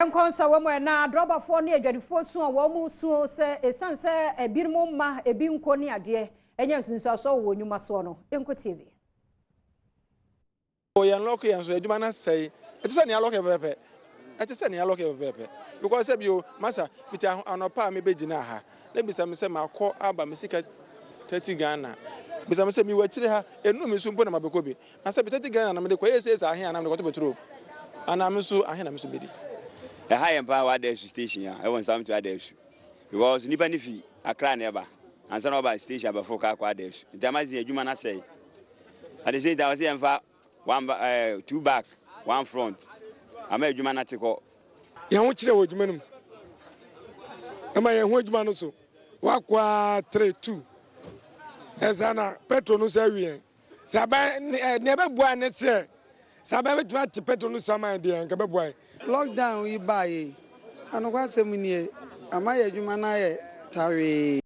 Nkɔnsa wɔ mu ɛna adrɔbafoɔ ne adwadifoɔ su a wɔn mu su sɛ ɛsiane sɛ ebinom mma ebi nkɔ ne adeɛ ɛnyɛ nsunsuasoɔ wɔ nnwuma soɔ no. Yɛnkɔ tie bi. Yɛn lock yɛn so, adwuma no sɛe. Ɛte sɛ nea lock pɛpɛpɛ, ɛte sɛ nea lock pɛpɛpɛ, because sɛ bio masa fiti anɔpa a mebɛgyina ha na bisa me sɛ makɔ aba me sika 30 Ghana. Bisa me sɛ mewɔ akyire ha ɛnu mi so mpo na mabɛkɔ bi na sɛ bi 30 Ghana na mede kɔ ɛyɛ sɛ ahe anaa mede kɔtɔ petrol anaa me nso ahe na me nso medi. Ɛha yɛn paa wɔ Adaasu station a ɛwɔ Nsawam to Adaasu, because nipa ne fi Akra na ɛba ansa na ɔba station abɛfo kaa kɔ Adaasu, nti ama sɛ adwuma no asɛe. At the same time, ɔsɛ yɛmfa one two back, one front, ama adwuma no ate kɔ. Yɛn ho kyerɛ wɔ adwuma no mu, ɛma yɛn ho adwuma no so wakɔ a three two ɛsa na petrol no nso awi yɛn. Sɛ aban nea ɛbɛboa ne sɛ sɛ aban bɛtumi ate petrol no so ama yɛn deɛ, nka bɛboa yɛn. Lockdown yi baa yi, anokwasɛm nie, ama yɛ adwuma no ayɛ tawee.